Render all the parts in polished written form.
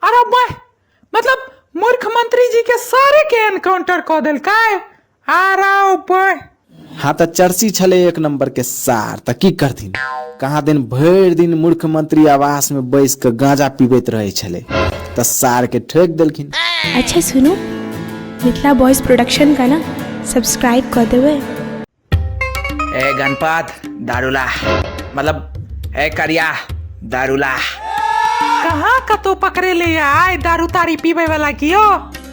अरे वाह, मतलब मुख्यमंत्री जी के सारे के एनकाउंटर कऽ देलकै। अरे वाह। हाँ तऽ चर्सी छलै एक नंबर के सार, तऽ की करथिन? कहाँ दिन भरि दिन मुख्यमंत्री आवास में बैस कऽ गांजा पीबैत रहै छलै, तऽ सार के ठोकि देलखिन। अच्छा सुनू, मिथिला बॉयज प्रोडक्शन का ना सब्सक्राइब कर देबै। ए गणपत दारूला, मतलब ए करिया दारूला। कहाँ कतौ पकड़ेले आय दारू तारी पीबै वाला कियो?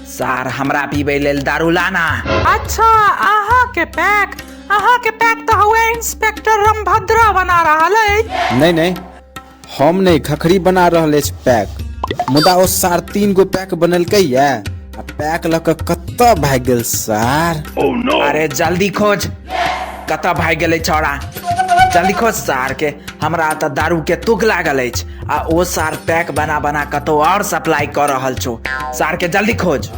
सार हमरा पीबै लेल दारू लाना। अच्छा अहाँ के पैक, अहाँ के पैक तऽ हुए इंस्पेक्टर रामभद्रा बना रहल अछि। नहीं नहीं, हम नहीं, खखरी बना रहल अछि पैक। मुदा ओ सार 3 गो पैक बनेलकै ये आ पैक लऽ कऽ कतऽ भागि गेल सार? अरे जल्दी खोज, कतऽ भागि गेलै छौड़ा, जल्दी खोज सार के। हमरा तऽ दारू के तुक लागल अछि आ ओ सार पैक बना बना कतौ और सप्लाई कऽ रहल छौ। सार के जल्दी खोज।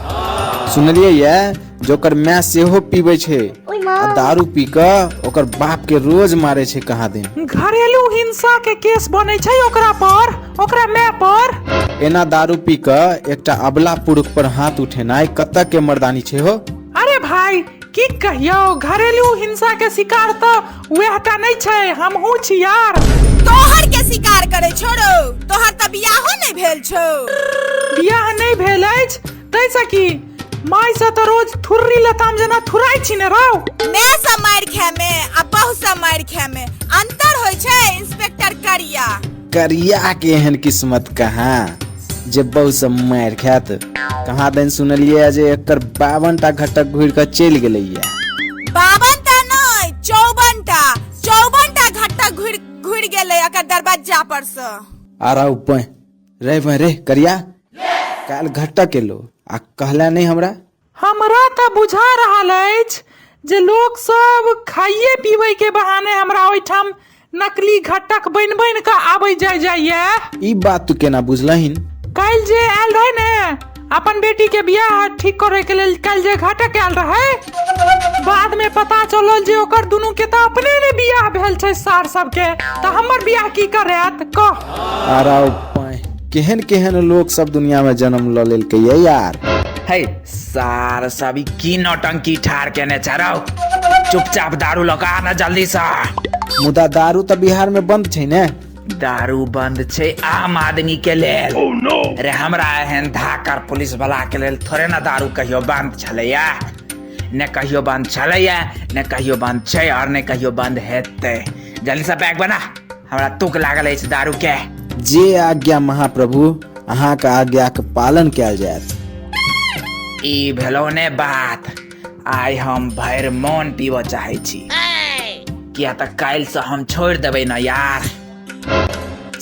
सुनलियै ये जे ओकर माय सेहो पीबै छै आ दारू पी कऽ ओकर बाप के रोज मारे छै कहाँ दिन। घरेलू हिंसा के केस बनै छै ओकरा पर, ओकरा माय पर। एना दारू पी कऽ एकटा अबला पुरुख पर हाथ उठेनाइ कतऽ के मर्दानी छै हो? अरे भाई की कहियौ, घरेलू हिंसा के शिकार तऽ वएह टा नहि छै, हमहूँ छी यार। तोहर के शिकार करे छोड़ो, तोहर तऽ बियाहो नहि भेल छौ। बियाह नहि भेल अछि तैसँ की, माय से तऽ रोज थुर्री लताम जेना थुराइ छी ने रौ। माय से मारि खाय में आ बहु से मारि खाय में अंतर होइ छै इंस्पेक्टर करिया। करिया के एहन किस्मत कहाँ जे बहु से मारि खायत। कहाँ दिन सुनलियै जे एकर 52 टा घटक घुरि कऽ चलि गेलैया। 52 टा नहि, 54 टा, 54 टा घटक घुरि घुरि गेलै एकर दरबज्जा पर से। आरा ऊपर रे भाई रे करिया, काल्हि घटक एलो आ कहला नहि हमरा। हमरा तऽ बुझा रहल अछि जे लोक सब खाइए पीबै के बहाने हमरा ओहिठाम नकली घटक बनि बनि कऽ आबै जाय जाइए। ई बात तू केना बुझलहिन? काल्हि जे आयल रहे ने अपन बेटी के बियाह ठीक करे के लेल, काल्हि जे घटक आयल रहे, बाद में पता चलल जे ओकर दुनू के तऽ अपने ने बियाह भेल छै सार सबके, तऽ हमर बियाह की करत कह। आरा उपाय, केहन केहन लोक सब दुनिया में जन्म ल लेलकै ये यार। हे सार सब ई की नौटंकी ठार केने छै रौ, चुपचाप दारू लऽ कऽ आ ना जल्दी सँ। मुदा दारू तऽ बिहार में बंद छै ने। दारू बंद छै आम आदमी के लेल। अरे हमरा एहन धाकर पुलिस वाला के लेल थोड़े ना दारू कहियो बंद छलैया, ने कहियो बंद छलैया, ने कहियो बंद छै और ने कहियो बंद हेतै। जल्दी से पैक बना, हमरा तुक लागल अछि दारू के। जे आज्ञा महाप्रभु, अहाँके आज्ञाके पालन कयल जायत। ई भेलौ ने बात, आइ हम भरि मोन पीबऽ चाहै छी, किया तऽ काल्हि से हम छोड़ि देबै ने यार।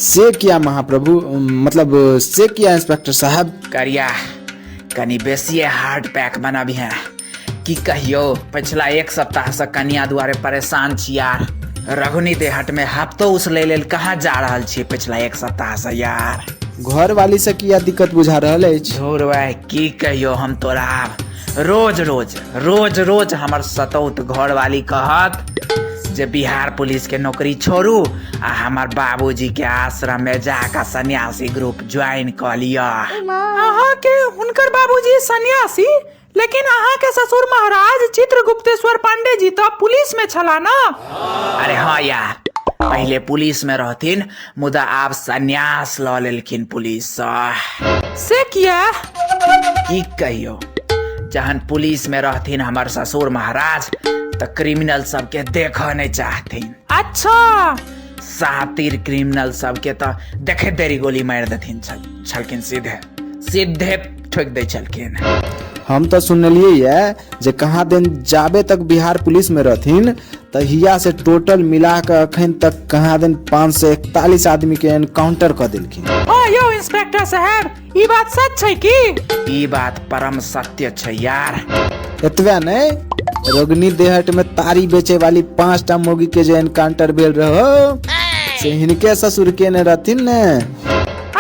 से किया महाप्रभु, मतलब से किया इंस्पेक्टर साहब? करिया कनी बेसिए हार्ड पैक बनाबिहे। की कहियो, पछिला एक सप्ताह से कनिया दुआरे परेशान छी यार। रघुनी देहट में हफ्तो उसलै लेल कहाँ जा रहल छी पिछला एक सप्ताह से यार। घर वाली से किया दिक्कत बुझा रहल अछि? धुर भाई, की कहियो हम तोरा, आब रोज रोज रोज रोज हमर सतौत घर वाली कहत जे बिहार पुलिस के नौकरी छोड़ू आ हमर बाबूजी के आश्रम में जाकर सन्यासी ग्रुप ज्वाइन कऽ लिअ। अहाँ के हुनकर बाबूजी सन्यासी, लेकिन अहाँ के ससुर महाराज चित्रगुप्तेश्वर पांडे जी तऽ पुलिस में छला ना। अरे हाँ यार, पहले पुलिस में रहथिन, मुदा आब सन्यास लऽ लेलखिन पुलिस सँ। से किया? की कहियो, जहन पुलिस में रहथिन हमर ससुर महाराज तऽ क्रिमिनल सबके देखऽ नहीं चाहथिन। अच्छा। सातिर क्रिमिनल सबके तऽ देखे देरी गोली मारि देथिन छलखिन, सीधे सीधे ठोकि दै छलखिन। हम तऽ सुनलियै ये जे कहाँ दिन जाबे तक बिहार पुलिस में रहथिन तहिया से टोटल मिला कऽ अखन तक कहाँ दिन 541 आदमी के एनकाउंटर कऽ देलखिन। हाँ यौ इंस्पेक्टर साहब, ई बात सच छै की? ई बात परम सत्य छै यार। एतबे नहीं, रोगनी देहट में तारी बेचे वाली 5टा मौगी के जे एनकाउंटर भेल रहो से हिनके ससुर के ने रहथिन ने।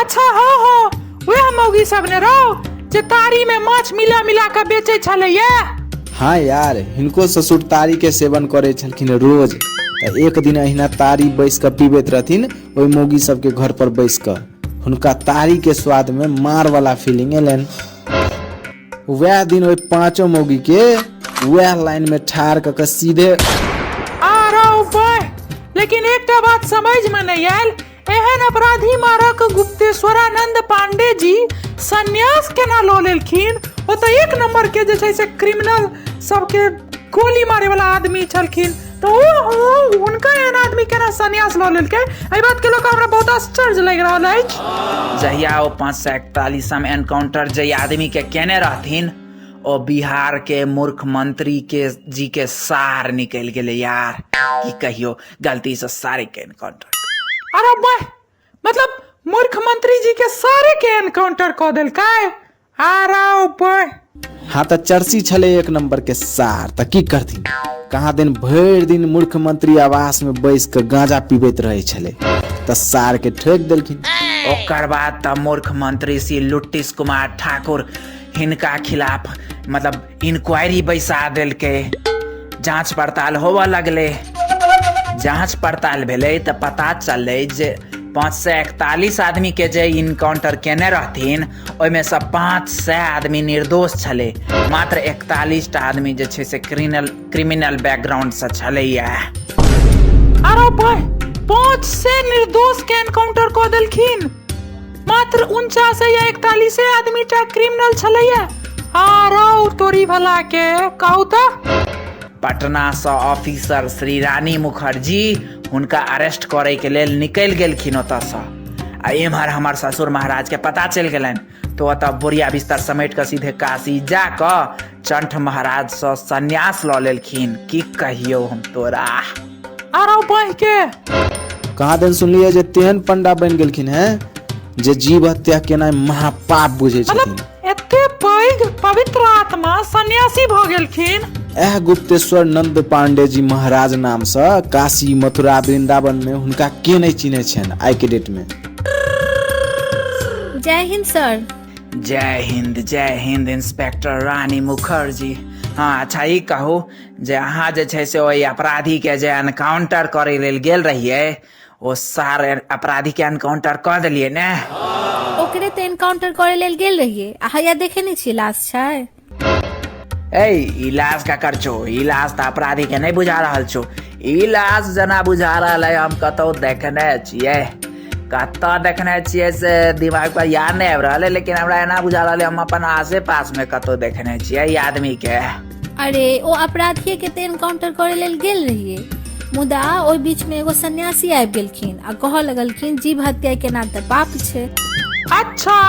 अच्छा हाँ हाँ, वएह मौगी सब ने रहो जे तारी में माछ मिला मिला के बेचे छलैया। हाँ यार, हिनको ससुर तारी के सेवन करे छलखिन रोज, तऽ एक दिन अहिना तारी बैस कऽ पीबैत रहथिन ओहि मौगी सबके घर पर बैस कऽ, हुनका तारी के स्वाद में मार वाला फीलिंग एलनि। वएह दिन ओहि पांचो मौगी के वएह लाइन में ठाढ़ कऽ के सीधे आरो बह, लेकिन एकटा बात समझ में नहीं आयल, एहन अपराधी मारक गुप्तेश्वरानंद पांडे जी संन्यास केना लऽ लेलखिन? ओ तऽ एक नंबर के जे छै से क्रिमिनल सबके गोली मारे वाला आदमी छलखिन, तऽ ओ हुनका एहन आदमी केना संन्यास लऽ लेलकै? एहि बात के लऽ कऽ हमरा बहुत आश्चर्य लागि रहल अछि। जहिया ओ 541 एनकाउंटर जे आदमी के केने रहथिन, ओ बिहार के मूर्ख मंत्री के जी के सार निकलि गेलै यार, की कहियो, गलती से सारे के एनकाउंटर। अरे वाह, मतलब मूर्ख मंत्री जी के सारे के एनकाउंटर कऽ देलकै? अरे वाह। हाँ तऽ चर्सी छलै एक नंबर के सार, तऽ की करथिन, कहाँ दिन भरि दिन मूर्ख मंत्री आवास में बैस के गांजा पीबैत रहै छलै, तऽ सार के ठोकि देलखिन। ओकर बाद तऽ मूर्ख मंत्री श्री लुट्टिस कुमार ठाकुर हिनका खिलाफ मतलब इंक्वायरी बैसा देलकै, जांच पड़ताल होबऽ लगलै। जांच पड़ताल भेलै तऽ पता चललै जे 541 आदमी के जे इनकाउंटर केने रहथिन, ओहिमे सँ 500 आदमी निर्दोष छलै, मात्र 41 टा आदमी जे छै से क्रिमिनल बैकग्राउंड से छलैया। अरे भाई, 500 निर्दोष के एनकाउंटर कऽ देलखिन, मात्र 49 या 41 आदमी टा क्रिमिनल छलैया। आरो तोरी भला के कहू तऽ। पटना सँ ऑफिसर श्री रानी मुखर्जी हुनका अरेस्ट करे के लेल निकलि गेलखिन ओतऽसँ, आ एम्हर हमर ससुर महाराज के पता चलि गेलनि, तऽ ओतऽ बोरिया बिस्तर समेट कऽ सीधे काशी जा कऽ चंठ महाराज सँ संन्यास लऽ लेलखिन। की कहियौ हम तोरा। आरो बह के कहाँ दिन सुनलियै जे तेहन पंडा बनि गेलखिन हैं जे जीव हत्या केनाइ महापाप बुझै छथिन। मतलब एते पैघ पवित्र आत्मा सन्यासी भऽ गेलखिन। एह गुप्तेश्वर नंद पांडे जी महाराज नाम सँ काशी मथुरा वृंदावन में हुनका के नहीं चिन्है छनि आइ के डेट में। जय हिंद सर। जय हिंद, जय हिंद इंस्पेक्टर रानी मुखर्जी। हाँ अच्छा ई कहू जे अहाँ जे छै से ओहि अपराधी के जे एनकाउंटर करे लेल गेल रहियै, ओ सार अपराधी के एनकाउंटर कऽ देलियै ने? ओकरे तऽ एनकाउंटर करे लेल गेल रहियै, आ हैया देखे नहि छियै लाश छै। ए ई लाश ककर छौ? ई लाश तऽ अपराधी के नहि बुझा रहल छौ, ई लाश जेना बुझा रहल है हम कतौ देखने छियै, कतऽ देखने छियै से दिमाग पर याद नहि आबि रहल है, लेकिन हमरा एना बुझा रहल है हम अपन आसे पास में कतौ देखने छियै ई आदमी के। अरे ओ अपराधिये के तऽ एनकाउंटर करे लेल गेल रहियै, मुदा ओहि बीच में एगो सन्यासी आबि गेलखिन आ कहऽ लगलखिन जीव हत्या केना तऽ पाप छै। अच्छा।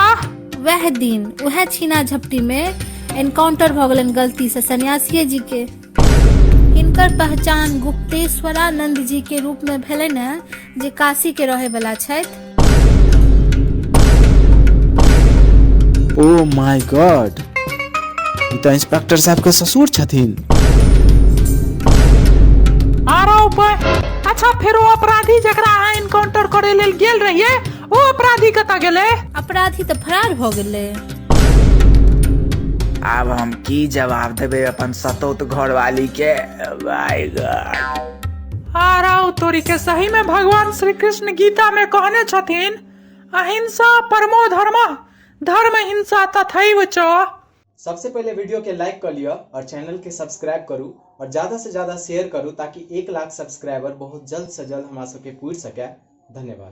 वएह दिन वएह छीना झपटी में एनकाउंटर भऽ गेलनि गलती से सन्यासीये जी के। हिनकर पहचान गुप्तेश्वरानंद जी के रूप में भेलनि हैं, जे काशी के रहे वाला छथि। ओ my God, ई तऽ इंस्पेक्टर साहब के ससुर छथिन। आरो उपाय। अच्छा फेर ओ अपराधी जकरा अहाँ एनकाउंटर करे लेल गेल रहियै, ओ अपराधी कतऽ गेलै? अपराधी तऽ फरार भऽ गेलै। आब हम की जवाब देबै अपन सतौत घरवाली के? My God. आरो तोरी के सही में भगवान श्री कृष्ण गीता में कहने छथिन, अहिंसा परमो धर्म, धर्म हिंसा तथैव च। सबसे पहले वीडियो के लाइक कर लिया और चैनल के सब्सक्राइब करू और ज्यादा से ज्यादा शेयर करू ताकि 1 लाख सब्सक्राइबर बहुत जल्द से जल्द हमरा सबके पूरि सके। धन्यवाद।